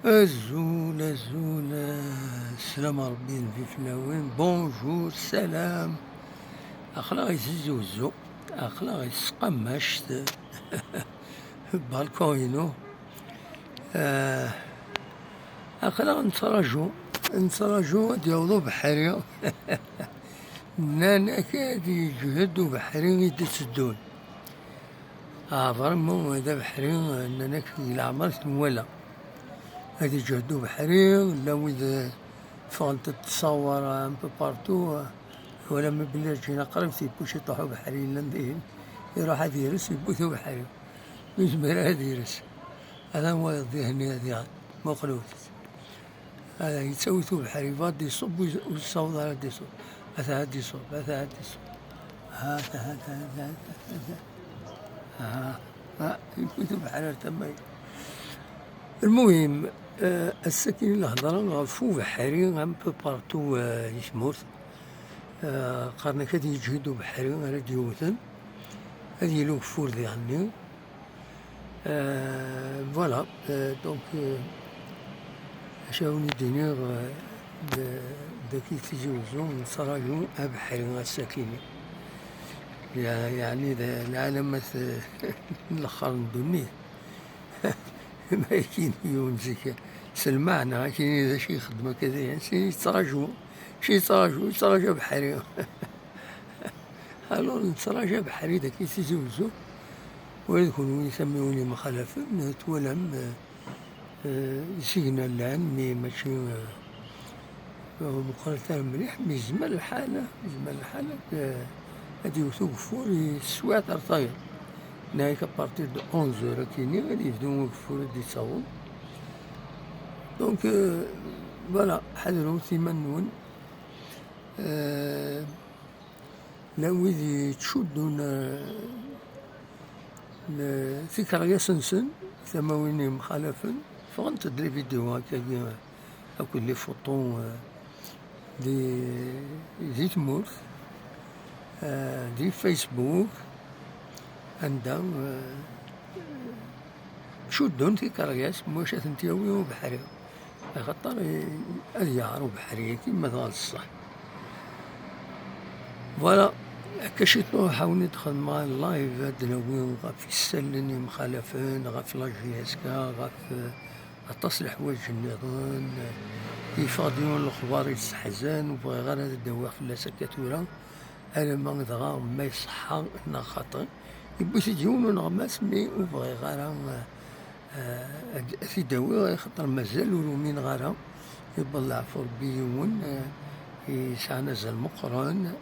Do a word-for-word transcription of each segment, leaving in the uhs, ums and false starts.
Azul, azul, sslam n Ṛebbi yenbi fell-awen. Bonjour, salam. Aql-aɣ i Tizi Wezzu, aql-aɣ i tesqammact, balkun-inu. Ah, aql-aɣ nettraǧu, nettraǧu ad d-yaweḍ ubeḥri. Nnan-ak ad yeǧhed ubeḥri i d-itteddun. Ah, vraiment, d abeḥri, nnan-ak deg leɛmer t-nwala. Ad iǧhed ubeḥri, llan wid, eh, ffɣent-d tsawer, eh, un peu partout, eh, twala mi belli ǧǧin aqrib tiwwit iṭuḥ ubeḥri yellan dihin, iruḥ ad yers, yewwi-t ubeḥri. Ur yezmir ara ad yers. Atan wayeḍ dihin ad iɣ-, muqel-it. Atan yettawi-t ubeḥri, yebɣa ad d-iṣubb, ur, ur yessaweḍ ara ad d-iṣubb. Atan ad d-iṣubb, atan ad d-iṣubb. Ha, ha, ha, ha, ha, ha. Ha, ha, yewwi-t ubeḥri ar tama-ya. Lmuhim, eh, ass-agi lehḍra ɣef ubeḥri un peu partout, eh, di tmurt. Eh, qqaren-ak ad yeǧhed ubeḥri ara d-yewten, ad yili ugeffur diɣenni. Euh, voilà, euh, donc, euh, acu ara wen-d-iniɣ, euh, d-, dagi Tizi Wezzu, nettraǧu abeḥri ass-akini. Ya-, yeɛni d lɛalamat, euh, n lexxer n ddunit. Ma akin yiwen zik, s lmeɛna, akin d acu ixeddem akka dayen, si yettraǧu, si yettraǧu, yettraǧu abeḥri. Alors, nettraǧu abeḥri dagi Tizi Wezzu. Ula d kunwi tamiwin yemxalafen, twalam, eh, eh, isigna llan, mi mačči, eh, ur meqqret ara mliḥ, mi yezmer lḥal, yezmer lḥal, eh, ad yewwet ugeffur i teswiɛt ar tayeḍ. Nnan-ak à partir de onze heures akini, ad yebdu ugeffur ad d-yettaweḍ. Donc, eh, voilà, ḥadret iman-nwen. Eh, Llan wid yettcuddun, eh, le-, tikeryas-nsen, tamawin yemxalafen, ffɣent-d les vidéos akkagi, eh, akked les photos, eh, di, di tmurt, eh, di Facebook, anda, eh, cuddun tikeryas, mwac ad tent-yawi ubeḥri. Axaṭer, eh, ad yeɛru ubeḥri-agi, ma dɣa d ṣṣeḥ. Voilà, akka ciṭuḥ, ḥawen ad xedmeɣ live, ad d-nawi ɣef yisallen yemxalafen, ɣef la J S K, ɣef, eh, aṭas n leḥwayeǧ nniḍen. Yeffeɣ-d yiwen n lexbar yesseḥzan, ur bɣiɣ ara ad d-awiɣ fell-as akka tura, alamma dɣa ma iṣeḥḥa neɣ xaṭi. Yewwi-t-id yiwen uneɣmas, mi ur bɣiɣ ara, eh, eh, ad, ad t-id-awiɣ, axaṭer mazal ur umineɣ ara. Yewweḍ leɛfu Rebbi yiwen, eh, yesɛan azal meqqren.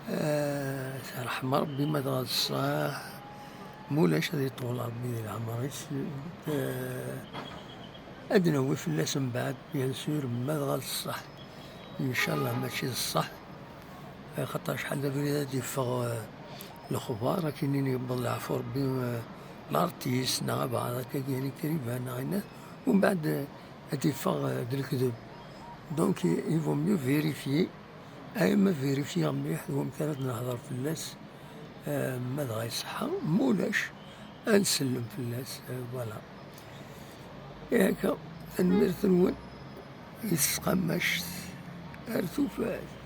Eh, s ṛṛeḥma Rebbi, ma dɣa d ṣṣeḥ, mulac ad iṭul Rebbi di leɛmer-is. Eh, ad d-nawi fell-as mbeɛd, bien sûr, ma dɣa d ṣṣeḥ. Ncallah mačči d ṣṣeḥ. Axaṭer acḥal d abrid ad d-yeffeɣ, eh, lexbar, akkin-nni yewweḍ leɛfu Rebbi, eh, l'artiste, neɣ abeɛḍ akkagi, yani kriban, neɣ ina, umbeɛd, eh, ad d-yeffeɣ, eh, d lekdeb. Donc, il vaut mieux vérifier. Ay ma vérifier mliḥ d wamek ara d-nehder fell-as, eh, ma dɣa iṣeḥḥa, mulac, ad nsellem fell-as, eh, voilà. Ihi akka, tanemmirt-nwen i tesqammact ar tufat.